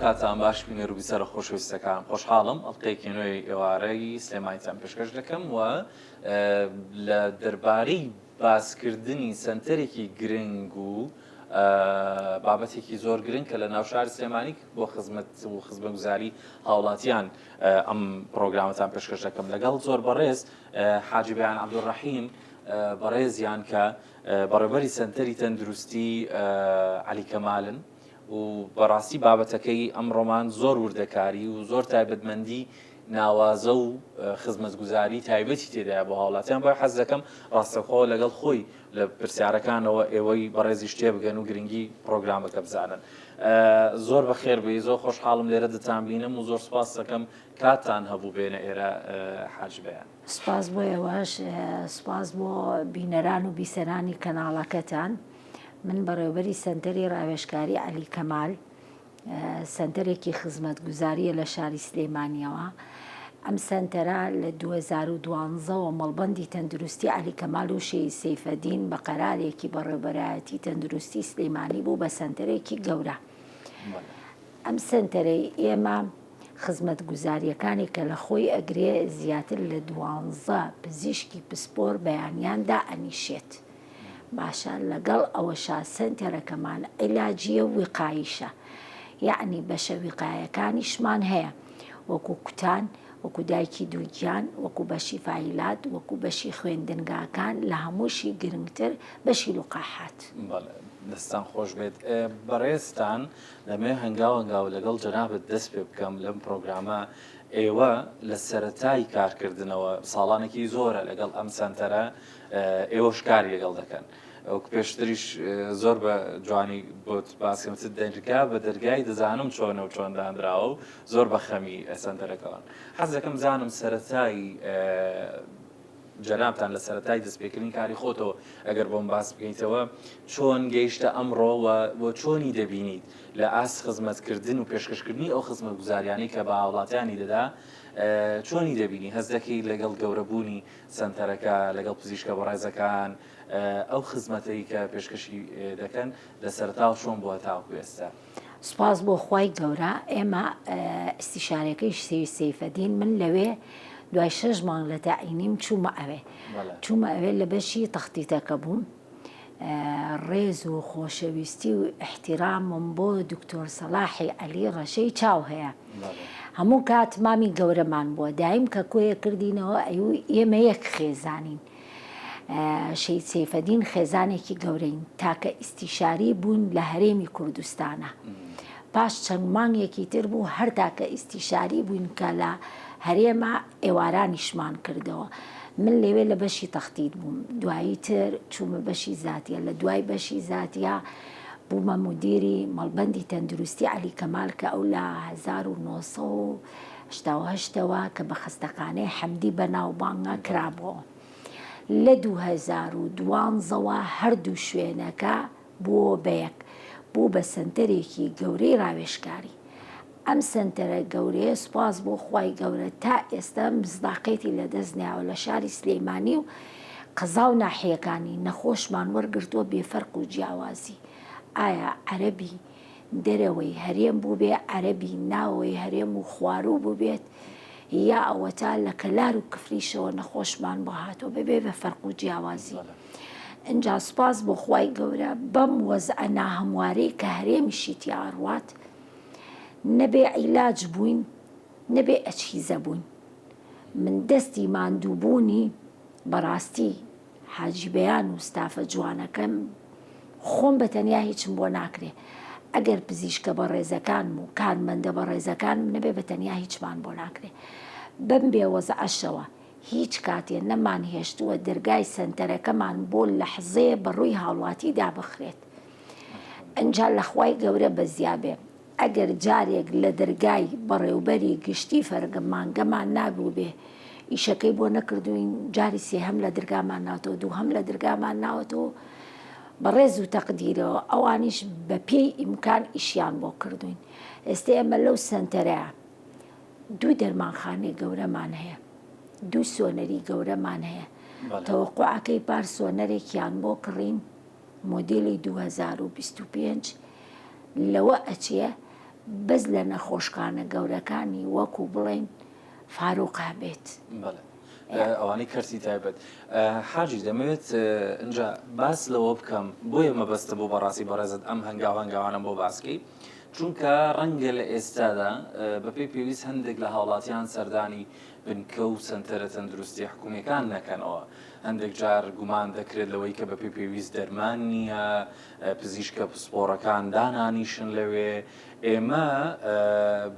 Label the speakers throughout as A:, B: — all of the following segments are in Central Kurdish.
A: کاتان باش بینەر و بیسەرە خۆشەویستەکان خۆشحاڵم ئەڵلقەیەکی نوێی ئێوارەی سلێمانیتان پێشکەش دەکەم و لە دەربارەی باسکردنی سەنتەرێکی گرنگ و بابەتێکی زۆر گرنگ کە لە ناو شاری سلێمانی بۆ خزمەت و خزمەتگوزاری هاوڵاتیان ئەم پرۆگرامەتان پێشکەش دەکەم لەگەڵ زۆر بەڕێز حاجی بەیان عەبدولڕەحیم بەڕێزیان کە بەڕێوبەری سەنتەری تەندروستی عەلی کەمالن و بەڕاستی بابەتەکەی ئەمڕۆمان زۆر وردەکاری و زۆر تایبەتمەندی ناوازە و خزمەتگوزاری تایبەتی تێدایە بۆ هاوڵاتیان بۆیە حەز دەکەم ڕاستەوخۆ لەگەڵ خۆی لە پرسیارەکانەوە ئێوەی بەڕێزیش تێبگەن و گرنگی پرۆگرامەکە بزانن. زۆر بەخێر بێی زۆر خۆشحاڵم لێرە دەتانبینم و زۆر سوپاس دەکەم کاتتان هەبوو بێنە ئێرە حاجی بەیان.
B: سوپاس بۆ ئێوەش، سوپاس بۆ بینەران و بیسەرانی کەناڵەکەتان. من بەڕێوبەری سەنتەری ڕاوێژکاری عەلی کەمال، سەنتەرێکی خزمەتگوزارییە لە شاری سلێمانییەوە. ئەم سەنتەرە لە 2012 وە مەڵبەندی تەندروستی عەلی کەمال و شەهید سەیفەدین بە قەرارێکی بەڕێوبەرایەتی تەندروستی سلێمانی بوو بە سەنتەرێکی گەورە. ئەم سەنتەرەی ئێمە خزمەتگوزارییەکانی کە لە خۆی ئەگرێ زیاتر لە دوانزە پزیشکی پسپۆر بەیانیان دائەنیشێت. باشە لەگەڵ ئەوەشا سەنتەرەکەمان عیلاجیە و ویقاییشە یەعنی بەشە ویقایەکانیشمان هەیە وەکو کوتان وەکو دایکی دووگیان وەکو بەشی فایلات وەکو بەشی خوێندنگاکان لە هەمووشی گرنگتر بەشی لوقاحات.
A: بەڵێ دەستتان خۆش بێت بەڕێزتان دەمەوێت هەنگاو هەنگاو لەگەڵ جەنابت دەست پێ بکەم لەم پرۆگرامە ئێوە لە سەرەتای کارکردنەوە ساڵانێکی زۆرە لەگەڵ ئەم سەنتەرە ئێوەش کاری لەگەڵ دەکەن وەک پێشتریش زۆر بە جوانی بۆت باسم چ دەرگا بە دەرگای دەزانم چۆنە و چۆن دانراوە و زۆر بە خەمی سەنتەرەکەوان حەز دەکەم زانم سەرەتای جەنابتان لە سەرەتای دەستپێکردنی کاری خۆتەوە ئەگەر بۆم باس بکەیتەوە چۆن گەیشتە ئەمڕۆ و چۆنی دەبینیت لە ئاست خزمەتکردن و پێشکەشکردنی ئەو خزمەتگوزاریانەی کە بە هاوڵاتیانی دەدا چۆنی دەبینی هەست دەکەی لەگەڵ گەورەبوونی سەنتەرەکە لەگەڵ پزیشکە بەڕێزەکان ئەو خزمەتەی کە پێشکەشی دەکەن لە سەرەتاوە چۆن بووە تاوەکو ئێستا؟
B: سوپاس بۆ خوای گەورە ئێمە ئیستیشارەکەی شێوی سەیفەدین من لەوێ دوای شەش مانگ لە تەعینیم چوومە ئەوێ چوومە ئەوێ لە بەشی تەختیتەکە بووم ڕێز و خۆشەویستی و ئیحتیرامم بۆ دکتۆر سەلاحی عەلی ڕەشەی چاو هەیە هەموو کات مامی گەورەمان بووە دایم کە کۆیە کردینەوە ئەیوو ئێمە یەک خێزانین شەهید سەیفەدین خێزانێکی گەورەین، تاکە ئیستیشاری بووین لە هەرێمی کوردستانا. پاش چەند مانگێکی تر بوو هەر تاکە ئیستیشاری بووین کە لە هەرێما ئێوارانیشمان کردەوە. من لەوێ لە بەشی تەختیت بووم. دوایی تر چوومە بەشی زاتیە. لە دوای بەشی زاتیە بوومە مودیری مەڵبەندی تەندروستی عەلی کەمال کە ئەو لە 1988 ەوە کە بە خەستەخانەی حەمدی بەناوبانگە کرابووەوە. لە 2012 وە هەردوو شوێنەکە بووەوە بە یەک، بوو بە سەنتەرێکی گەورەی ڕاوێژکاری. ئەم سەنتەرە گەورەیە سوپاس بۆ خوای گەورە تا ئێستا مزداقیەتی لەدەست نەیاوە لە شاری سلێمانی و قەزا و ناحیەکانی نەخۆشمان وەرگرتووە بێ فەرق و جیاوازی ئایا عەرەبی دەرەوەی هەرێم بووبێ عەرەبی ناوەوەی هەرێم و خواروو بووبێت یا ئەوەتا لە کەلار و کفریشەوە نەخۆشمان بۆ هاتووە بەبێ بە فەرق و جیاوازی ئینجا سوپاس بۆ خوای گەورە بەم وەزعە ناهەموارەی کە هەرێمیشی تیا ئەڕوات نەبێ عیلاج بووین نەبێ ئەجهیزە بووین من دەستی ماندووبوونی بەڕاستی حاجی بەیان و ستافە جوانەکەم خۆم بە تەنیا هیچم بۆ ناکرێ ئەگەر پزیشکە بەڕێزەکانم و کارمەندە بەڕێزەکانم نەبێ بە تەنیا هیچمان بۆ ناکرێ بەم بێ وەزعەشەوە هیچ کاتێ نەمان هێشتووە دەرگای سەنتەرەکەمان بۆ لەحزەیە بە ڕووی هاوڵاتی دابخرێت ئنجا لە خوای گەورە بەزیابێ ئەگەر جارێک لە دەرگای بەڕێوبەری گشتی فەرمانگەمان نابووبێ ئیشەکەی بۆ نەکردووین، جاری سێهەم لە درگامان ناوەتەوە، دووهەم لە درگامان ناوەتەوە، بە ڕێز و تەقدیرەوە ئەوانیش بە پێی ئیمکان ئیشیان بۆ کردووین. ئێستە ئێمە لەو سەنتەرە دوو دەرمانخانەی گەورەمان هەیە، دوو سۆنەری گەورەمان هەیە، تەوەقوعەکەی پار سۆنەرێکیان بۆ کڕین، مۆدێلی 2025 لەوە ئەچێ. بەس لە نەخۆشخانە گەورەکانی وەکو بڵێین فاروق هەبێت.
A: بەڵێ ئەوانەی کەرتی تایبەت. حاجی دەمەوێت ئینجا باس لەوە بکەم بۆیە مەبەستە بۆ بەڕاستی بەڕێزت ئەم هەنگاو هەنگاوانەم بۆ باسکەی چونکە ڕەنگە لە ئێستادا بەپێی پێویست هەندێک لە هاوڵاتیان سەردانی بنکە و سەنتەرە تەندروستیە حکومیەکان نەکەنەوە هەندێک جار گومان دەکرێت لەوەی کە بەپێی پێویست دەرمان نییە پزیشکە پسپۆڕەکان دانانیشن لەوێ ئێمە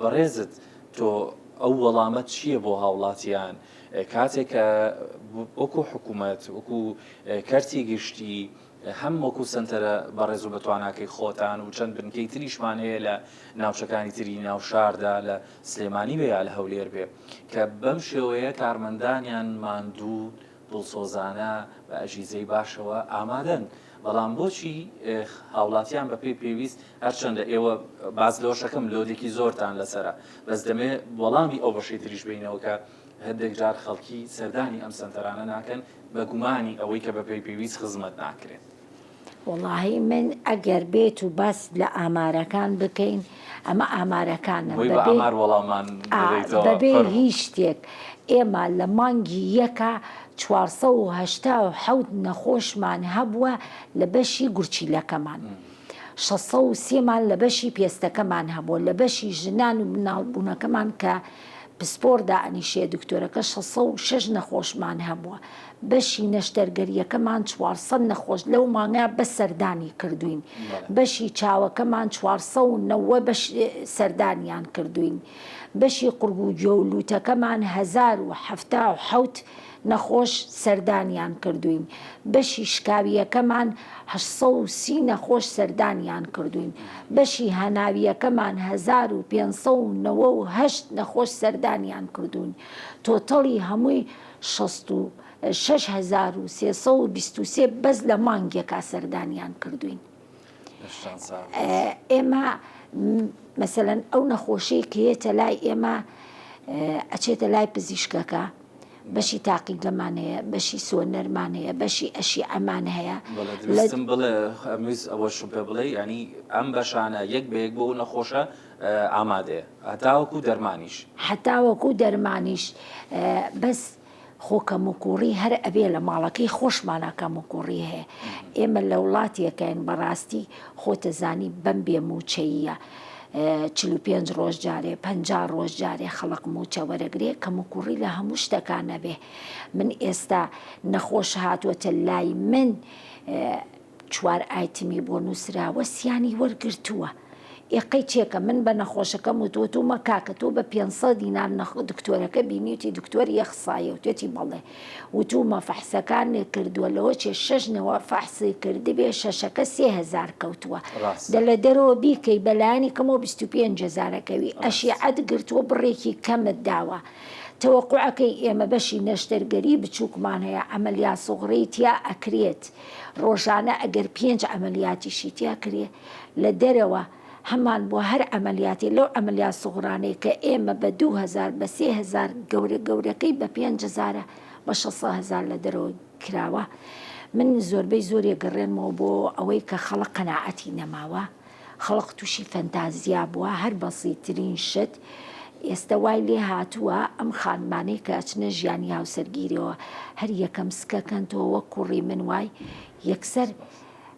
A: بەڕێزت تۆ ئەو وەڵامەت چییە بۆ هاوڵاتیان کاتێک کە وەکو حکوومەت وەکو کەرتی گشتی هەم وەکو سەنتەرە بەڕێز و بەتواناکەی خۆتان و چەند بنکەی تریشمان هەیە لە ناوچەکانی تری ناوشاردا لە سلێمانی بێ یا لە هەولێر بێ کە بەم شێوەیە کارمەندانیان ماندوو دڵسۆزانە بە ئەجیزەی باشەوە ئامادەن بەڵام بۆچی هاوڵاتیان بەپێی پێویست هەرچەندە ئێوە باس لەوەشەکەم لۆدێکی زۆرتان لەسەرە بەس دەمێ وەڵامی ئەو بەشەی تریش بینەوە کە هەندێک جار خەڵکی سەردانی ئەم سەنتەرانە ناکەن بە گومانی ئەوەی کە بەپێی پێویست خزمەت ناکرێن.
B: وەڵاهی من ئەگەر بێت و باس لە ئامارەکان بکەین ئەمە ئامارەکانە
A: بۆی بە ئامار وەڵاممان دەدەیتەوە
B: بەبێ هیچ شتێک ئێمە لە مانگی یەکا 487 نەخۆشمان هەبووە لە بەشی گورچیلەکەمان 603 مان لە بەشی پێستەکەمان هەبووە لە بەشی ژنان و مناڵبوونەکەمان کە پسپۆر دائەنیشێ دکتۆرەکە 606 نەخۆشمان هەبووە بەشی نەشتەرگەرییەکەمان 400 نەخۆش لەو مانگە بەس سەردانی کردووین، بەشی چاوەکەمان 490 بەش سەردانیان کردووین، بەشی قوڕگ و گوێ و لووتەکەمان 1077 نەخۆش سەردانیان کردووین، بەشی شکاوییەکەمان 830 نەخۆش سەردانیان کردووین، بەشی هەناوییەکەمان 1598 نەخۆش سەردانیان کردوون، تۆتەڵی هەمووی 66323 بەس لە مانگێکا سەردانیان کردوین. ئێمە مەسەلەن ئەو نەخۆشەی کە یەتە لای ئێمە ئەچێتە لای پزیشکەکە بەشی تاقیگەمان هەیە بەشی سۆنەرمان هەیە بەشی ئەشیعەمان هەیە
A: ویستم بڵێ ئەمویست ئەوەشم پێ بڵێ ینی ئەم بەشانە یەک بە یەک بۆ نەخۆشە ئامادەیە هەتاوەکو دەرمانیش.
B: هەتاوەکو دەرمانیش بەس خۆ کەموکوڕی هەر ئەبێ لە ماڵەکەی خۆشمانا کەموکوڕی هەیە ئێمە لە وڵاتێکین بەڕاستی خۆتەزانی بەم بێ موچەییە 45 ڕۆژ جارێ 50 ڕۆژ جارێ خەڵک موچە وەرەگرێ کەموکوڕی لە هەموو شتەکان نەبێ من ئێستا نەخۆش هاتووەتە لای من چوار ئایتمی بۆ نوسراوە سیانی وەرگرتووە ئێ قەی چێکە من بە نەخۆشەکەم وتووە تومە کاکە تۆ بە 500 دینار نەخ دکتۆرەکە بینیوتی دکتۆر یەخسایە وتێتی بەڵێ وتومە فەحسەکان کردووە لەوە چێ شەش نەوە فەحسی کردبێ شەشەکە 3000 کەوتووە دە لە دەرەوە بیکەی بەلایەنی کەمەوە 25 هەزارەکەوی ئەشیعەت گرتووە بڕێکی کەمت داوە تەوەقوعەکەی ئێمە بەشی نەشتەرگەری بچووکمان هەیە عەمەلیا سوغرەی تیا ئەکرێت ڕۆژانە ئەگەر پێنج عەمەلیاتیشی تیا کرێ لە دەرەوە هەمان بۆ هەر عەمەلیاتێ لەو عەمەلیات سوغرانەی کە ئێمە بە 2000 بە 3000 گەورە گەورەکەی بە 5000 بە 600 هەزار لە دەرەوە کراوە من زۆربەی زۆرێ گەڕێنمەوە بۆ ئەوەی کە خەڵک قەناعەتی نەماوە خەڵک توشی فەنتازیا بووە هەر بەسیترین شت ئێستە وای لێ هاتووە ئەم خانمانەی کە ئەچنە ژیانی هاوسەرگیریەوە هەر یەکەم سکەکەن تۆ وەک کوڕی من وای یەکسەر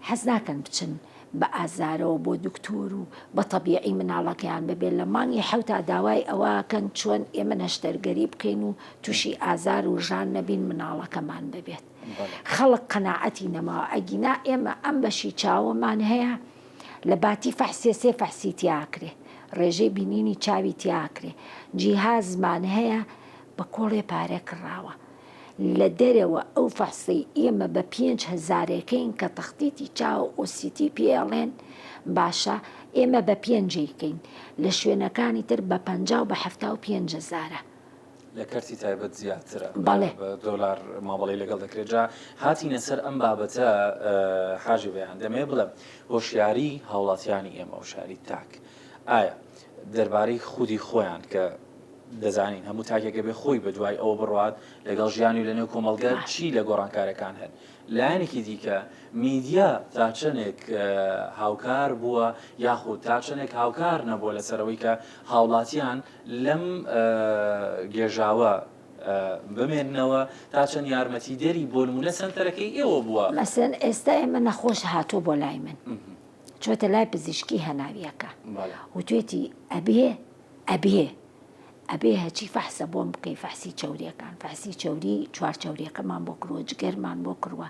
B: حەز ناکەن بچن بە ئازارەوە بۆ دکتۆر و بە تەبیعی مناڵەکەیان ببێت لە مانگی حەوتا داوای ئەوەکەن چۆن ئێمە نەشتەرگەری بکەین و تووشی ئازار و ژان نەبین مناڵەکەمان ببێت. خەڵک قەناعەتی نەماوە ئەگینا ئێمە ئەم بەشی چاوەمان هەیە لە باتی فەحسێ سێ فەحسی تیاکرێ ڕێژەی بینینی چاوی تیاکرێ جیهازمان هەیە بە کۆڵێ پارە کڕاوە لە دەرەوە ئەو فەحسەی ئێمە بە پێنج هەزارێکەین کە تەختیتی چاو OCT پێڵێن باشە ئێمە بە پێنجەیکەین لە شوێنەکانی تر بە پەنجا و بە 75 هەزارە.
A: لە کەرتی تایبەت زیاترە
B: بەڵێ.
A: بە دۆلار مامەڵەی لەگەڵ دەکرێت جا هاتینە سەر ئەم بابەتە حاجی بەیان دەمەوێت بڵێم هۆشیاری هاوڵاتیانی ئێمە هۆشیاری تاک ئایا دەربارەی خودی خۆیان کە دەزانین هەموو تاکێک ئەبێ خۆی بە دوای ئەوە بڕوات لەگەڵ ژیانی و لەنێو کۆمەڵگە چی لە گۆڕانکارەکان هەن. لایەنێکی دیکە میدیا تا چەندێک هاوکار بووە یاخود تا چەندێک هاوکار نەبووە لەسەر ئەوەی کە هاوڵاتیان لەم گێژاوە بمێننەوە تا چەند یارمەتیدەری بۆ نمونە سەنتەرەکەی ئێوە بووە؟
B: مەسەلەن ئێستا ئێمە نەخۆش هاتووە بۆ لای من چۆتە لای پزیشکی هەناویەکە وتوێتی ئەبێ ئەبێ ئەبێ هەچی فەحسە بۆم بکەی فەحسی چەوریەکان فەحسی چەوری چوار چەوریەکەمان بۆ کروە جگەرمان بۆ کروە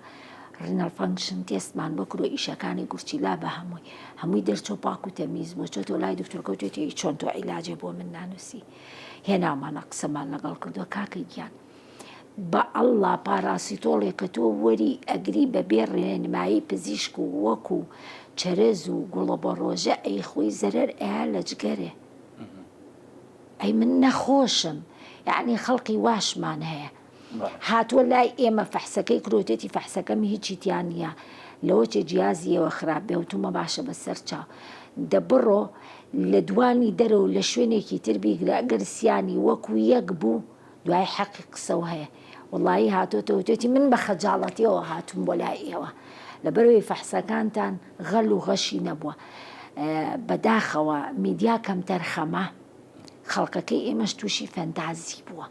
B: renal function test مان بۆ کروە ئیشەکانی گورچیلا بە هەمووی هەمووی دەرچۆ پاک و تەمیز بۆ چۆتۆ لای دکتۆرکە وتوێتی ئی چۆن تۆ عیلاجێ بۆ من نانوسی هێناومانە قسەمان لەگەڵ کردووە کاکە گیان بە ئەڵڵا پاراسیتۆڵێ کە تۆ وەری ئەگری بە بێ ڕێنمایی پزیشک و وەکو چەرەز و گوڵەبەڕۆژە ئەیخۆی زەرەر ئەیا لە جگەرێ ئەی من نەخۆشم یەعنی خەڵقی واشمان هەیە هاتووە لای ئێمە فەحسەکەی کرۆتێتی فەحسەکەم هیچی تیا نییە لەوە چێ جیازی ئێوە خراپ بێ وتومە باشە بەسەر چاو دە بڕۆ لە دوانی دەرەوە لە شوێنێکی تر بیگرە ئەگەر سیانی وەکو یەک بوو دوای حەقی قسەو هەیە وەڵایی هاتۆتەوە وتێتی من بە خەجاڵەتیەوە هاتوم بۆ لای ئێوە لەبەرەوەی فەحسەکانتان غەل و غەشی نەبووە بەداخەوە میدیا کەمتەرخەمە خەڵکەکەی ئێمەش تووشی فەنتازی بووە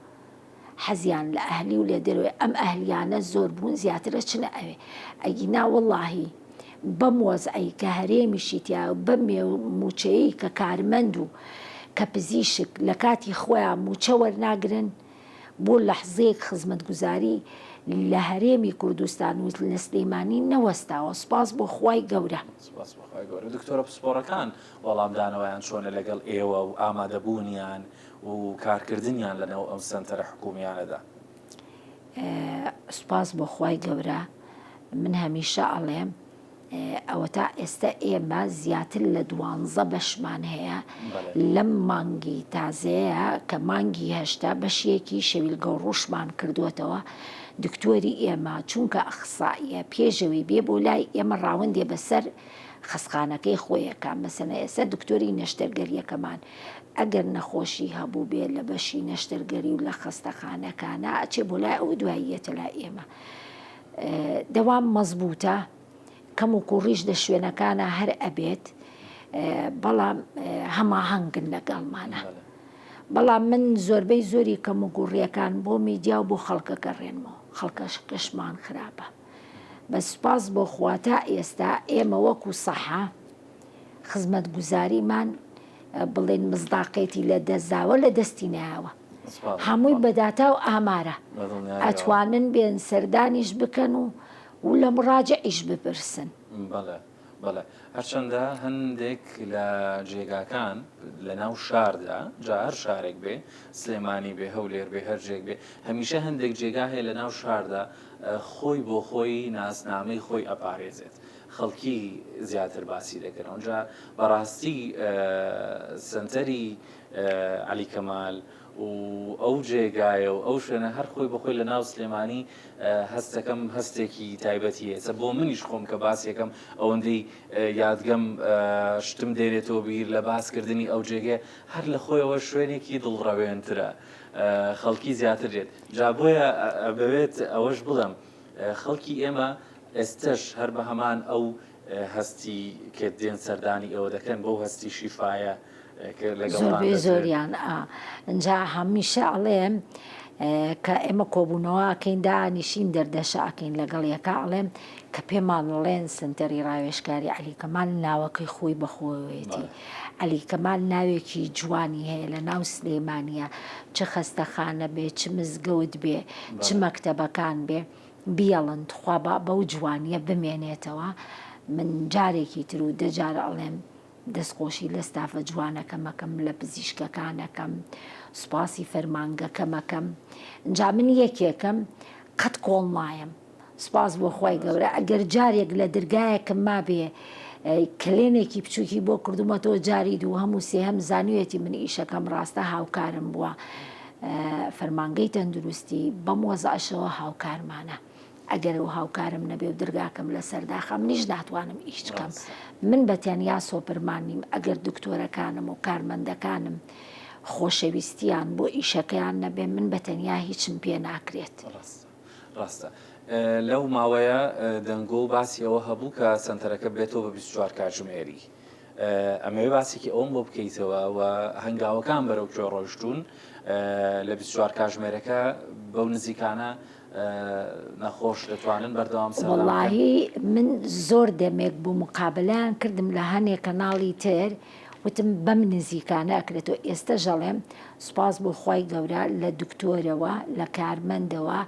B: حەزیان لە ئەهلی و لە دەرەوەی ئەم ئەهلیانە زۆر بوون زیاتر ئەچنە ئەوێ ئەگینا وەڵاهی بەم وەزعەی کە هەرێمیشی تیایە و بەم مووچەیەی کە کارمەند و کە پزیشک لە کاتی خۆیان مووچە وەرناگرن بۆ لەحزەیەک خزمەتگوزاری لە هەرێمی کوردستان و لە سلێمانی نەوەستاوە سوپاس بۆ خوای گەورە.
A: سوپاس بۆ خوای گەورە. دکتۆرە پسپۆڕەکان وەڵامدانەوەیان چۆنە لەگەڵ ئێوە و ئامادەبوونیان و کارکردنیان لەناو ئەم سەنتەرە حکومیانەدا؟
B: سوپاس بۆ خوای گەورە من هەمیشە ئەڵێم ئەوەتا ئێستا ئێمە زیاتر لە دوانزە بەشمان هەیە لەم مانگی تازەیە کە مانگی هەشتا بەشێکی شەویلگەوڕوشمان کردووەتەوە دکتۆری ئێمە چونکە ئەخسائیە پێشەوەی بێ بۆ لای ئێمە ڕاوندێ بەسەر خەسخانەکەی خۆیەکە مەسەنە ئێستا دکتۆری نەشتەرگەریەکەمان ئەگەر نەخۆشی هەبووبێ لە بەشی نەشتەرگەری و لە خەستەخانەکانا ئەچێ بۆ لای ئەو دوایی یەتە لای ئێمە دەوام مەزبووتە کەم و کوڕیش لە شوێنەکانە هەر ئەبێت بەڵام هەماهەنگن لەگەڵمانە بەڵام من زۆربەی زۆری کەم و گوڕیەکان بۆ میدیا و بۆ خەڵکە گەڕێنمەوە خەڵکەشکەشمان خراپە بە سوپاس بۆ خوا تا ئێستا ئێمە وەکو سەحا خزمەتگوزاریمان بڵێن مزداقێتی لە دەستداوە لە دەستی نایەوە هەمووی بە داتا و ئامارە ئەتوانن بێن سەردانیش بکەن و و لە مڕاجعیش بپرسن.
A: بەڵێ بەڵێ هەرچەندە هەندێک لە جێگاکان لە ناو شاردا جا هەر شارێک بێ سلێمانی بێ هەولێر بێ هەر جێک بێ هەمیشە هەندێک جێگا هەیە لە ناو شاردا خۆی بۆ خۆی ناسنامەی خۆی ئەپارێزێت خەڵکی زیاتر باسی دەکەن ئەوجا بەڕاستی سەنتەری عەلی کەمال و ئەو جێگایە و ئەو شوێنە هەر خۆی بەخۆی لە ناو سلێمانی هەستەکەم هەستێکی تایبەتی هەیە بۆ منیش خۆم کە باسیەکەم ئەوەندەی یادگەم شتم دێنێتەوە بیر لە باسکردنی ئەو جێگەیە هەر لە خۆیەوە شوێنێکی دڵڕەوێنترە خەڵکی زیاتر دێت جا بۆیە ئەبەوێت ئەوەش بڵێم خەڵکی ئێمە ئێستەش هەر بە هەمان ئەو هەستی کە دێن سەردانی ئێوە دەکەن بەو هەستی شیفایە کە لەگەڵتان
B: زۆربەی
A: دەچێت.
B: زۆریان ئا ئینجا هەمیشە ئەڵێم کە ئێمە کۆبوونەوە ئەکەین دانیشین دەردەشە ئەکەین لەگەڵ یەکا ئەڵێم کە پێمان ئەڵێن سەنتەری ڕاوێژکاری عەلی کەمال ناوەکەی خۆی بە خۆیەتی عەلی کەمال ناوێکی جوانی هەیە لە ناو سلێمانیە چ خەستەخانە بێ چ مزگەوت بێ چ مەکتەبەکان بێ بیەڵن تخوا با بەو جوانیە بمێنێتەوە من جارێکی تر و دە جار ئەڵێم دەستخۆشی لە ستافە جوانەکەم ئەکەم لە پزیشکەکان ئەکەم سوپاسی فەرمانگەکەم ئەکەم جا من یەکێکم قەت کۆڵ نایەم سوپاس بۆ خوای گەورە ئەگەر جارێک لە درگایەکم مابێ کەلێنێکی بچووکی بۆ کردومەتەوە جاری دووهەم و سێهەم زانیوێتی من ئیشەکەم ڕاستە هاوکارم بووە فەرمانگەی تەندروستی بەم وەزعەشەوە هاوکارمانە ئەگەر ئەو هاوکارم نەبێ و درگاکەم لەسەر داخا منیش ناتوانم ئیش بکەم من بە تەنیا سۆپرمان نیم ئەگەر دکتۆرەکانم و کارمەندەکانم. خۆشەویستیان بۆ ئیشەکەیان نەبێ من بە تەنیا هیچم پێ ناکرێت.
A: ڕاستە ڕاستە لەو ماوەیە دەنگۆ و باسی ئەوە هەبوو کە سەنتەرەکە بێتەوە بە 24 کاتژمێری ئەمەوێ باسێکی ئەوم بۆ بکەیتەوە و هەنگاوەکان بەرەو کوێ ڕۆیشتوون لە 24 کاژمێرەکە بەو نزیکانە نەخۆش دەتوانن بەردەوام سەردان بکەن؟
B: وەڵاهی من زۆر دەمێک بوو مقابەلەیان کردم لە هەنێ کەناڵی تر وتم بەم نزیکانە ئەکرێتەوە ئێستەش ئەڵێم سوپاس بۆ خوای گەورە لە دکتۆرەوە لە کارمەندەوە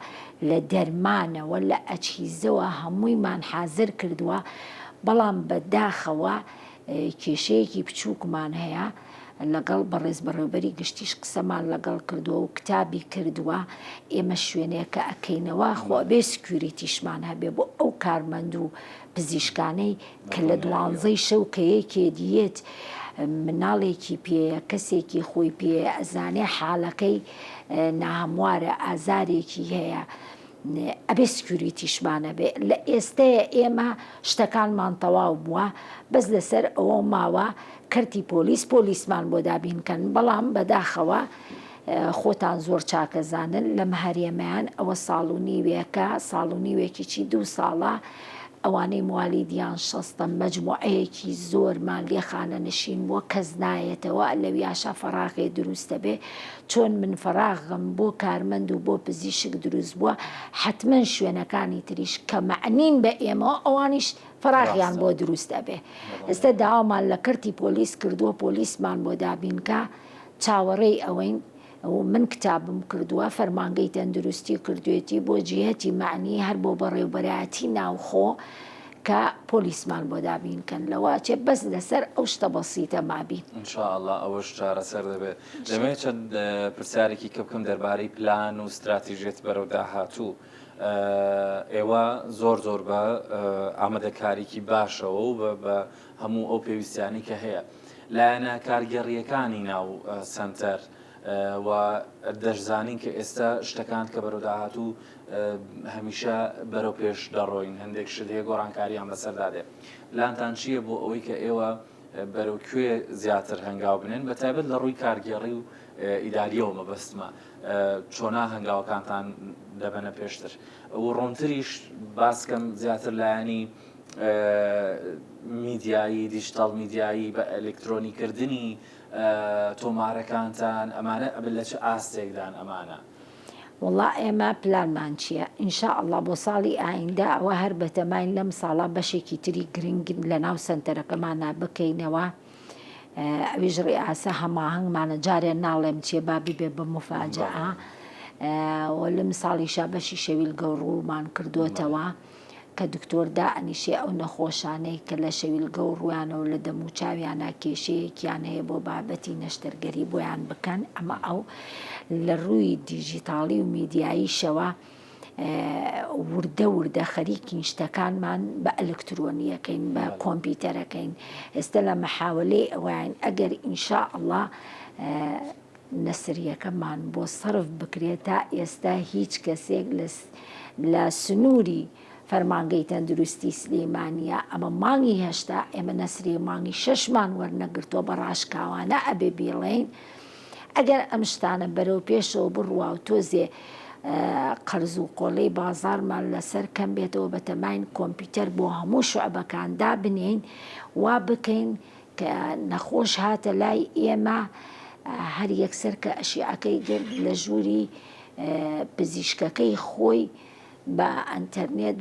B: لە دەرمانەوە لە ئەجهیزەوە هەموویمان حازر کردووە بەڵام بە داخەوە کێشەیەکی بچووکمان هەیە لەگەڵ بەڕێز بەڕێوبەری گشتیش قسەمان لەگەڵ کردووە و کتابی کردووە ئێمە شوێنێکە ئەکەینەوە خۆ ئەبێ security شمان هەبێ بۆ ئەو کارمەند و پزیشکانەی کە لە دوانزەی شەو کە یەکێ دیێت مناڵێکی پێیە کەسێکی خۆی پێیە ئەزانێ حاڵەکەی ناهەموارە ئازارێکی هەیە ئەبێ security شمان هەبێ لە ئێستەیە ئێمە شتەکانمان تەواو بووە بەس لەسەر ئەوە ماوە کەرتی پۆلیس پۆلیسمان بۆ دابین کەن بەڵام بەداخەوە خۆتان زۆر چاکەزانن لەم هەرێمەیان ئەوە ساڵ و نیوێکە ساڵ و نیوێکی چی دوو ساڵە ئەوانەی موالیدیان شەستە مەجموعەیەکی زۆرمان لێ خانەنشین بووە کەس نایەتەوە لەویاشا فەراغێ دروست دەبێ چۆن من فەراغم بۆ کارمەند و بۆ پزیشک دروست بووە حەتمەن شوێنەکانی تریش کە مەعنین بە ئێمەوە ئەوانیش فەراغیان بۆ دروست ئەبێ ئێستا داوامان لە کەرتی پۆلیس کردووە پۆلیسمان بۆ دابینکا چاوەڕێی ئەوەین و من کتابم کردووە، فەرمانگەی تەندروستی کردوێتی بۆ جیهەتی مەعنی هەر بۆ بەڕێوبەرایەتی ناوخۆ کە پۆلیسمان بۆ دابین کەن لەوە ئەچێ بەس لەسەر ئەو شتە بەسیتە مابین.
A: ان شاء اللە ئەوەش چارەسەر دەبێت. دەمەوێت چەند پرسیارێکی کە بکەم دەربارەی پلان و ستراتیژیەت بەرەو داهاتوو. ئێوە زۆر زۆر بە ئامادەکاریکی باشەوە و بە هەموو ئەو پێویستیانەی کە هەیە لایەنە کارگێڕییەکانی ناو سەنتەر و دەشزانین کە ئێستا شتەکان کە بەرەو داهاتوو هەمیشە بەرەو پێش دەڕۆین هەندێک شت هەیە گۆڕانکاریان بەسەردا دێ پلانتان چییە بۆ ئەوەی کە ئێوە بەرەو کوێ زیاتر هەنگاو بنێن بە تایبەت لە ڕووی کارگێڕی و ئیداریەوە مەبەستمە چۆنا هەنگاوەکانتان دەبەنە پێشتر و ڕوونتریش باسکەم زیاتر لایەنی میدیایی، دیجیتاڵ میدیایی، بە ئەلکترۆنی کردنی تۆمارەکانتان، ئەمانە لە چ ئاستێکدان ئەمانە؟
B: وەڵا ئێمە پلانمان چیە ان شاء اللە بۆ ساڵی ئایندە ئەوە هەر بەتەماین لەم ساڵە بەشێکی تری گرنگ لەناو سەنتەرەکەمانا بکەینەوە ئەویش ڕیئاسە هەماهەنگمانە جارێ ناڵێم چیە با ببێ بە موفاجەئە وە لەم ساڵیشا بەشی شەویلگە و ڕوومان کردۆتەوە. کە دکتۆر دائەنیشێ ئەو نەخۆشانەی کە لە شەویلگە و ڕوویانەوە لە دەم و چاویانا کێشەیەکیان هەیە بۆ بابەتی نەشتەرگەری بۆیان بکەن ئەمە ئەو لە ڕووی دیجیتاڵی و میدیاییشەوە وردە وردە خەریکین شتەکانمان بە ئەلکترۆنیەکەین بە کۆمپیوتەرەکەین ئێستا لە مەحاولەی ئەوین ئەگەر ئینشاء الله نەسریەکەمان بۆ سەرف بکرێت تا ئێستا هیچ کەسێک لە سنووری فەرمانگەی تەندروستی سلیمانیە ئەمە مانگی هەشتا ئێمە نەسری مانگی شەشمان وەرنەگرتووە بە ڕاشکاوانە ئەبێ بیڵێین ئەگەر ئەم شتانە بەرەو پێشەوە بڕوا و تۆزێ قەرز و قۆڵەی بازارمان لەسەر کەم بێتەوە بەتەماین کۆمپیوتەر بۆ هەموو شوعبەکان دابنێین وا بکەین کە نەخۆش هاتە لای ئێمە هەر یەکسەر کە ئەشیعەکەی گرت لە ژووری پزیشکەکەی خۆی بە ئەنتەرنێت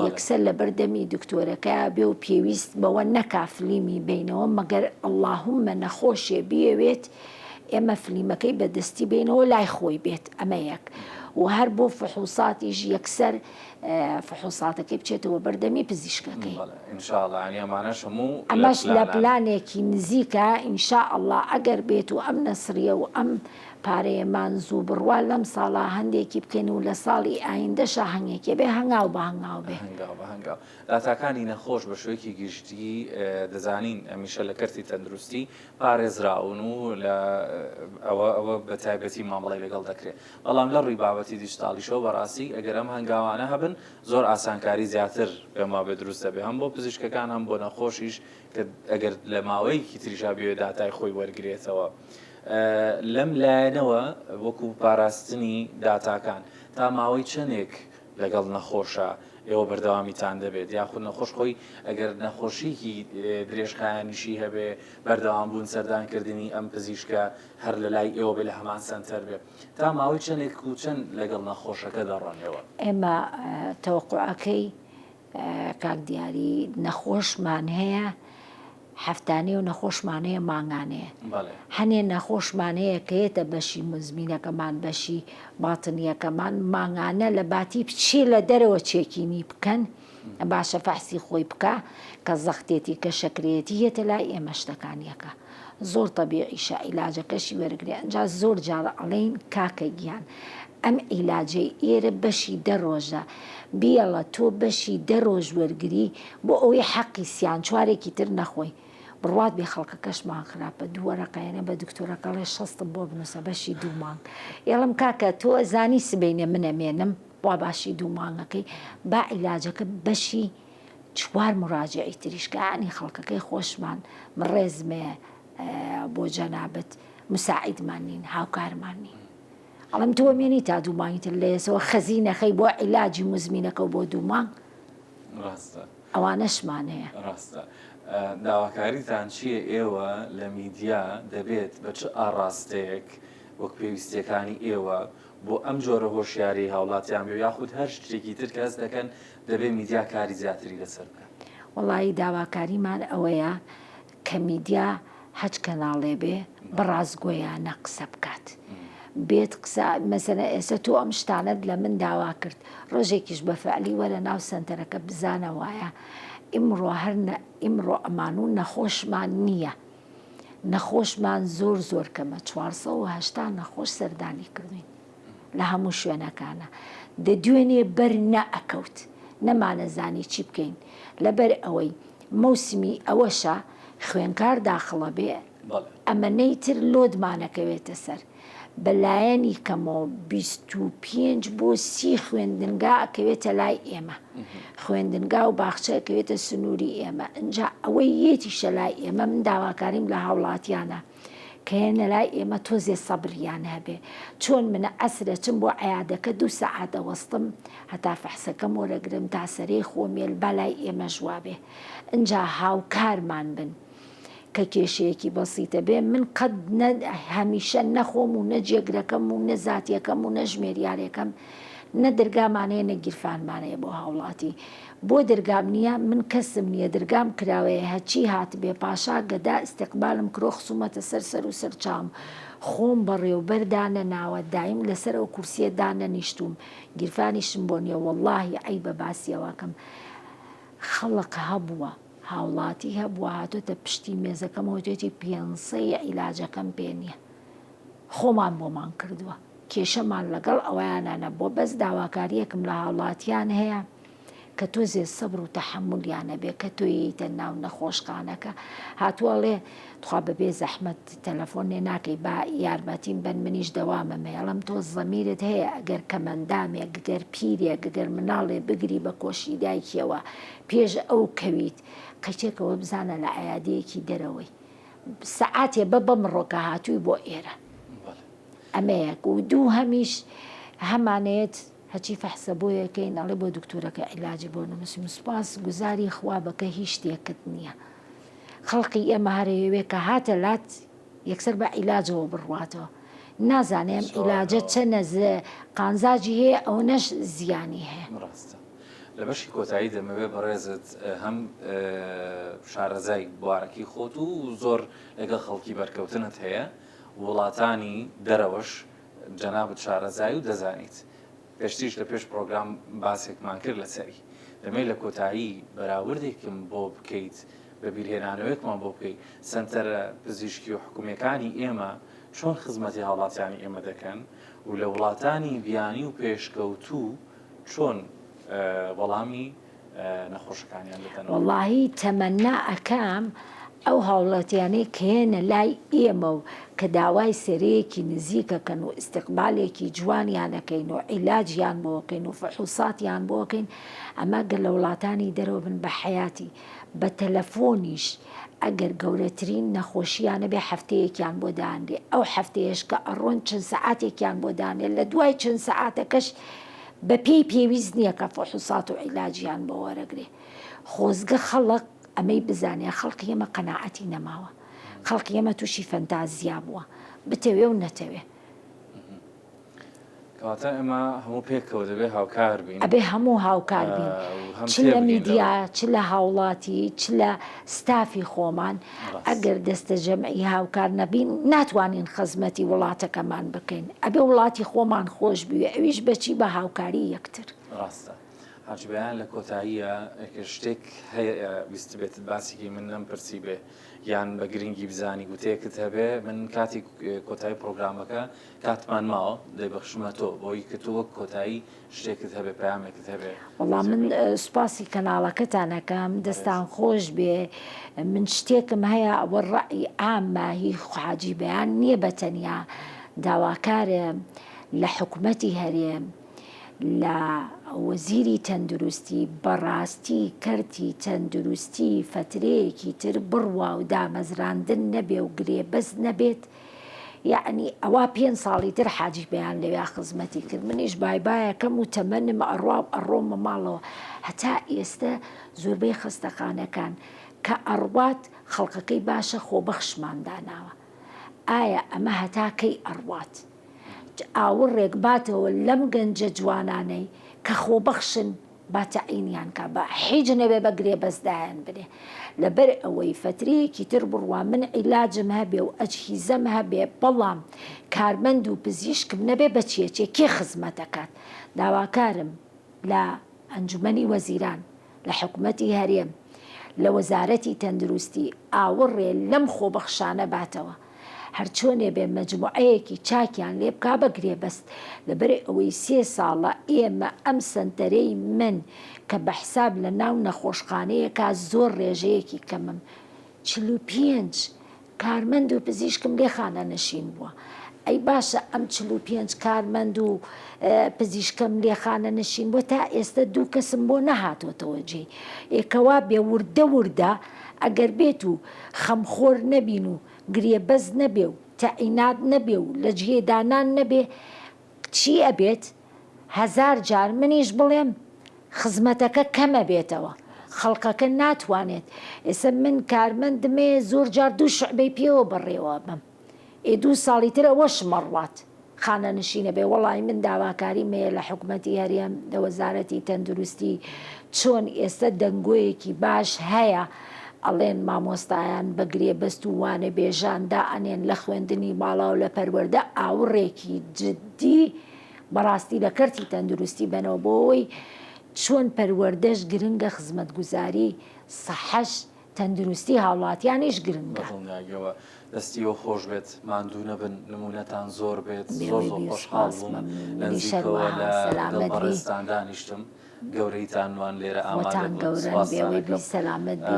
B: یەکسەر لەبەر دەمی دکتۆرەکە بێ و پێویست بەوە نەکا فلیمی بینەوە مەگەر اللهمە نەخۆشێ بیەوێت ئێمە فلیمەکەی بە دەستی بینەوە لای خۆی بێت ئەمە یەک و هەر بۆ فحوساتیش یەکسەر فحوساتەکەی بچێتەوە بەردەمی پزیشکەکەی.
A: بەڵێ ان شاء اللە یانی ئەمانەش هەموو لە
B: ئەمەش لە
A: پلانان.
B: پلانێکی نزیکە ان شاء اللە ئەگەر بێت و ئەم نەسریە و ئەم پارەیەمان زوو بڕوا لەم ساڵا هەندێکی بکەین و لە ساڵی ئایندەشا هەنگێکی بێ هەنگاو بە هەنگاو بێ.
A: هەنگاو بە هەنگاو. داتاکانی نەخۆش بە شێوەیەکی گشتی دەزانین هەمیشە لە کەرتی تەندروستی پارێزراون و لە ئەوە ئەوە بە تایبەتی مامەڵەی لەگەڵ دەکرێت. بەڵام لە ڕووی بابەتی دیجیتاڵیشەوە بەڕاستی ئەگەر ئەم هەنگاوانە هەبن زۆر ئاسانکاری زیاتر پێم وابێ دروست دەبێت هەم بۆ پزیشکەکان هەم بۆ نەخۆشیش کە ئەگەر لە ماوەیەکی تریشا بێ داتای خۆی وەرگرێتەوە. لەم لایەنەوە وەکو پاراستنی داتاکان تا ماوەی چەندێک لەگەڵ نەخۆشە ئێوە بەردەوامیتان دەبێت یاخود نەخۆش خۆی ئەگەر نەخۆشیکی درێژخایەنیشی هەبێ بەردەوام بوون سەردان کردنی ئەم پزیشکە هەر لە لای ئێوە بێ لە هەمان سەنتەر بێ تا ماوەی چەندێک و چەند لەگەڵ نەخۆشەکە دەڕۆن ئێوە؟
B: ئێمە تەوەقوعەکەی کاک دیاری نەخۆشمان هەیە هەفتانەیە و نەخۆشمان هەیە مانگانەیە. هەنێ نەخۆشمان هەیە کە یەتە بەشی موزمینەکەمان بەشی باتنیەکەمان مانگانە لە باتی بچێ لە دەرەوە چێکینی بکەن باشە فەحسی خۆی بکا کە زەختێتی کە شەکرەیەتی یەتە لای ئێمە شتەکانیەکە زۆر تەبیعیشە عیلاجەکەشی وەرگرێ ئەنجا زۆر جار ئەڵێین کاکە گیان ئەم عیلاجەی ئێرە بەشی دە ڕۆژە بیەڵە تۆ بەشی دە ڕۆژ وەرگری بۆ ئەوەی حەقی سیان چوارێکی تر نەخۆی بڕوات بێ خەڵکەکەشمان خراپە دوو وەرەقە یەنە بە دکتۆرەکە ئەڵێ شەستم بۆ بنووسە بەشی دوو مانگ ئێڵم کاکە تۆ زانی سبەینێ من ئەمێنم وا باشی دوو مانگەکەی با عیلاجەکە بەشی چوار مراجعی تریش کە یانی خەڵکەکەی خۆشمان من ڕێزمێ بۆ جەنابت مساعیدمان نین هاوکارمان نین. ئەڵێم تۆ مێنی تا دوو مانگی تر لە ئێسەوە خەزینەخەی بۆ عیلاجی موزمینەکە و بۆ دوو مانگ
A: ڕاستە
B: ئەوانەشمان هەیە.
A: ڕاستە داواکاریتان چییە ئێوە لە میدیا دەبێت بە چ ئاڕاستەیەک وەک پێویستیەکانی ئێوە بۆ ئەم جۆرە هۆشیاری هاوڵاتیان بێ یاخود هەر شتێکی تر کە هەست دەکەن دەبێ میدیا کاری زیاتری لەسەر بکات؟
B: وەڵایی داواکاریمان ئەوەیە کە میدیا هەچ کەناڵێ بێ بە ڕاستگۆیانە قسە بکات بێت قسە مەسەلەن ئێستا تۆ ئەم شتانەت لە من داوا کرد ڕۆژێکیش بە فعلی وەرە ناو سەنتەرەکە بزانە وایە ئیمڕۆ هەر ئیمڕۆ ئەمان و نەخۆشمان نییە نەخۆشمان زۆر زۆر کەمە 480 نەخۆش سەردانی کردوین لە هەموو شوێنەکانە دە دوێنێ بەر نەئەکەوت نەمانەزانی چی بکەین لەبەر ئەوەی مەوسمی ئەوەشە خوێنکار داخڵە بێ ئەمەنەی تر لۆدمانەکەوێتە سەر بە لایەنی کەمەوە 25 بۆ سی خوێندنگا ئەکەوێتە لای ئێمە خوێندنگا و باخچە ئەکەوێتە سنووری ئێمە ئینجا ئەوەی یەتیشە لای ئێمە من داواکاریم لە هاوڵاتیانە کە یەنە لای ئێمە تۆزێ سەبریان هەبێ چۆن من عەسر ئەچم بۆ عیادەکە دوو سەعات ئەوەستم هەتا فەحسەکەم وەرەگرم تا سەرێی خۆم یەل با لای ئێمەش وابێ ئنجا هاوکارمان بن کە کێشەیەکی بەسیتە بێ من قەت نە هەمیشە نە خۆم و نە جێگرەکەم و نە زاتیەکەم و نە ژمێریارێکەم نە درگامان هەیە نە گیرفانمان هەیە بۆ هاوڵاتی بۆ درگام نیە من کەسم نیە درگام کراوەیە هەچی هاتبێ پاشا گەدا ئیستیقبالم کرۆ خسومەتە سەر سەرو سەر چاوم خۆم بەڕێوبەر دانەناوە دایم لەسەر ئەو کورسیە دانەنیشتوم گیرفانیشم بۆ نیە وەڵاهی عەیبە باسی ئەوە کەم خەڵک هەبووە هاوڵاتی هەبووە هاتۆتە پشتی مێزەکەمەوە وتویەتی پێنسەی عیلاجەکەم پێ نیە خۆمان بۆمان کردووە کێشەمان لەگەڵ ئەوەیانا نەبووە بەس داواکاریەکم لە هاوڵاتیان هەیە کە تۆزێ سەبر و تەحەمولیان هەبێ کە تۆ یەیتە ناو نەخۆشخانەکە هاتووە ئەڵێ تخوا بەبێ زەحمەت تەلەفۆن لێ ناکەی با یارمەتیم بەن منیش دەوامم هەیە ئەڵێم تۆ زەمیرت هەیە ئەگەر کەمەندامێک گەر پیرێک گەر مناڵێ بگری بە کۆشی دایکیەوە پێش ئەو کەویت قەیچێکەوە بزانە لە عیادەیەکی دەرەوەی سەعاتێ بە بەمڕۆ کە هاتووی بۆ ئێرە ئەمەیەک و دووهەمیش هەمانەیەت هەچی فەحسە بۆ یەکەین ئەڵێ بۆ دکتۆرەکە عیلاجی بۆ نووسیم سوپاس گوزاری خوا بەکە هیچ شتێکت نییە خەڵقی ئێمە هەرەیەوێ کە هاتە لات یەکسەر بە عیلاجەوە بڕواتەوە نازانێ ئەم عیلاجە چەنە قانزاجی هەیە ئەونەش زیانی هەیە.
A: ڕاستە. لە بەشی کۆتایی دەمەوێت بەڕێزت هەم شارەزای بوارەکەی خۆت و زۆر لەگەڵ خەڵکی بەرکەوتنت هەیە وڵاتانی دەرەوەش جەنابت شارەزای و دەزانیت پێشتریش لە پێش پرۆگرام باسێکمان کرد لەسەری دەمەوێت لە کۆتایی بەراوردێکم بۆ بکەیت بە بیرهێنانەوەیەکمان بۆ بکەیت سەنتەرە پزیشکی و حکومیەکانی ئێمە چۆن خزمەتی هاوڵاتیانی ئێمە دەکەن و لە وڵاتانی بیانی و پێشکەوتوو چۆن وەڵامی نەخۆشەکانیان دەدەنەوە؟
B: وەڵاهی تەمەنا ئەکەم. ئەو هاوڵاتیانەی کە یەنە لای ئێمە و کە داوای سەرەیەکی نزیک ئەکەن و ئیستیقبالێکی جوانیان ئەکەین و عیلاجیان بۆ ئەکەین و فحوساتیان بۆ ئەکەین، ئەمە گەر لە وڵاتانی دەرەوە بن بە حەیاتی بە تەلەفۆنیش ئەگەر گەورەترین نەخۆشییان هەبێ هەفتەیەکیان بۆ دانرێ، ئەو هەفتەیەش کە ئەڕۆن چەند سەعاتێکیان بۆ دانرێ، لە دوای چەند سەعاتەکەش بە پێی پێویست نییە کە فحوسات و عیلاجیان بۆ وەرەگرێ. خۆزگە خەڵک ئەمەی بزانێ خەڵکی ئێمە قەناعەتی نەماوە خەڵکی ئێمە تووشی فەنتازیا بووە بتەوێ و نەتەوێ.
A: کەواتە ئێمە هەموو پێکەوە دەبێ هاوکار بین.
B: ئەبێ هەموو هاوکار بین چ لە میدیا چ لە هاوڵاتی چ لە ستافی خۆمان ئەگەر دەستەجەمعی هاوکار نەبین ناتوانین خزمەتی وڵاتەکەمان بکەین ئەبێ وڵاتی خۆمان خۆش بوێ ئەویش بەچی بە هاوکاری یەکتر.
A: ڕاستە. حاجی بەیان لە کۆتاییە شتێک هەیە ویستبێتت باسی کەی من نەمپرسی بێ یان بە گرنگی بزانی گوتەیەکت هەبێ من کاتی کۆتایی پرۆگرامەکە کاتمان ماوە دەیبەخشمە تۆ بۆی کە تۆ وەک کۆتایی شتێکت هەبێ پەیامێکت هەبێ.
B: وەڵا من سوپاسی کەناڵەکەتان ئەکەم دەستان خۆش بێ من شتێکم هەیە ئەوە ڕەئی عامە هی حاجی بەیان نییە بە تەنیا داواکارم لە حکومەتی هەرێم لە وەزیری تەندروستی بەڕاستی کەرتی تەندروستی فەترەیەکی تر بڕوا و دامەزراندن نەبێ و گرێبەست نەبێت یەعنی ئەوا پێنج ساڵی تر حاجی بەیان لەویا خزمەتی کرد منیش بای بایەکەم و تەمەنم ئەڕوا و ئەڕۆمە ماڵەوە هەتا ئێستە زۆربەی خەستەخانەکان کە ئەڕوات خەڵکەکەی باشە خۆبەخشمان داناوە ئایا ئەمە هەتا کەی ئەڕوات؟ ئاوڕێک باتەوە لەم گەنجە جوانانەی کە خۆبەخشن با تەعینیان کا با حیج نەبێ بە گرێبەست دایان بنێ لەبەر ئەوەی فەترەیەکی تر بڕوا من عیلاجم هەبێ و ئەجهیزەم هەبێ بەڵام کارمەند و پزیشکم نەبێ بە چیەچێ کێ خزمەت ئەکات داواکارم لە ئەنجومەنی وەزیران لە حکومەتی هەرێم لە وەزارەتی تەندروستی ئاوڕێ لەم خۆبەخشانە باتەوە هەرچۆنێ بێ مەجموعەیەکی چاکیان لێ بکا بە گرێبەست لەبەر ئەوەی سێ ساڵە ئێمە ئەم سەنتەرەی من کە بە حساب لە ناو نەخۆشخانەیەکا زۆر ڕێژەیەکی کەمم 45 کارمەند و پزیشکم لێ خانەنشین بووە ئەی باشە ئەم 45 کارمەند و پزیشکەم لێ خانەنشین بووە تا ئێستە دوو کەسم بۆ نەهاتۆتەوە جێی ئێ کەوا بێ وردە وردە ئەگەر بێت و خەمخۆر نەبین و گرێبەست نەبێ و تەعینات نەبێ و لە جێ دانان نەبێ چی ئەبێت؟ هەزار جار منیش بڵێم خزمەتەکە کەم ئەبێتەوە خەڵکەکە ناتوانێت ئێستا من کارمەندم هەیە زۆر جار دوو شوعبەی پێوە بەڕێوە ئەبەم ئێ دوو ساڵی تر ئەوەشم ئەڕوات خانەنشینە بێ وەڵی من داواکاریم هەیە لە حکومەتی هەرێم لە وەزارەتی تەندروستی چۆن ئێستا دەنگۆیەکی باش هەیە ئەڵێن مامۆستایان بە گرێبەست و وانەبێژان دائەنێن لە خوێندنی باڵا و لە پەروەردە ئاوڕێکی جدی بەڕاستی لە کەرتی تەندروستی بەنەوە بۆ ئەوەی چۆن پەروەردەش گرنگە خزمەتگوزاری سەحەش تەندروستی هاوڵاتیانیش گرنگە.
A: بەدڵنیاییەوە دەستی ئێوە خۆش بێت ماندوو نەبن نموونەتان زۆر بێت زۆر
B: بێوەی
A: زۆر
B: بی
A: خۆشحاڵ
B: سوپاس
A: بووم
B: مەمنوون
A: لە
B: منیش
A: نزیکەوە
B: هەروەها
A: لە لەگەڵ
B: سەلامەت بی.
A: بەڕێزتان دانیشتم گەورەیتان نوان لێرە ئامادە
B: خۆتان
A: بوون
B: گەورەن
A: سوپاستان
B: بێوەی بی
A: ئەکەم
B: سەلامەت بی.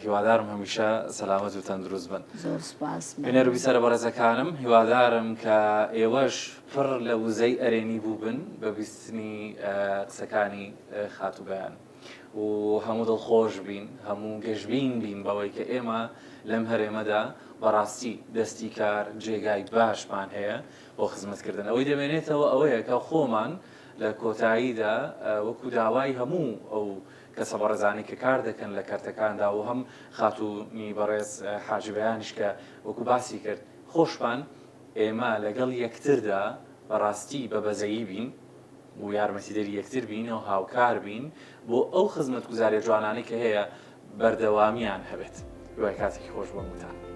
A: هیوادارم هەمیشە سەلامەت و تەندروست بن.
B: زۆر سوپاس
A: بینەر و
B: مەمنوون.
A: بیسەرە بەڕێزەکانم هیوادارم کە ئێوەش پڕ لە وزەی ئەرێنی بووبن بە بیستنی قسەکانی خاتوو بەیان. و هەموو دڵخۆش بین، هەموو گەشبین بین بەوەی کە ئێمە لەم هەرێمەدا بەڕاستی دەستی کار جێگای باشمان هەیە بۆ خزمەتکردن. ئەوەی دەمێنێتەوە ئەوەیە کە خۆمان لە کۆتاییدا وەکو داوای هەموو ئەو کەسە بەڕێزانەی کە کار دەکەن لە کەرتەکاندا و هەم خاتوونی بەڕێز حاجی بەیانیش کە وەکو باسی کرد خۆشمان ئێمە لەگەڵ یەکتردا بەڕاستی بە بەزەیی بین، و یارمەتیدەری یەکتر بین و هاوکار بین بۆ ئەو خزمەتگوزاریە جوانانەی کە هەیە بەردەوامیان هەبێت. هیوای کاتێکی خۆش بۆ هەمووتان.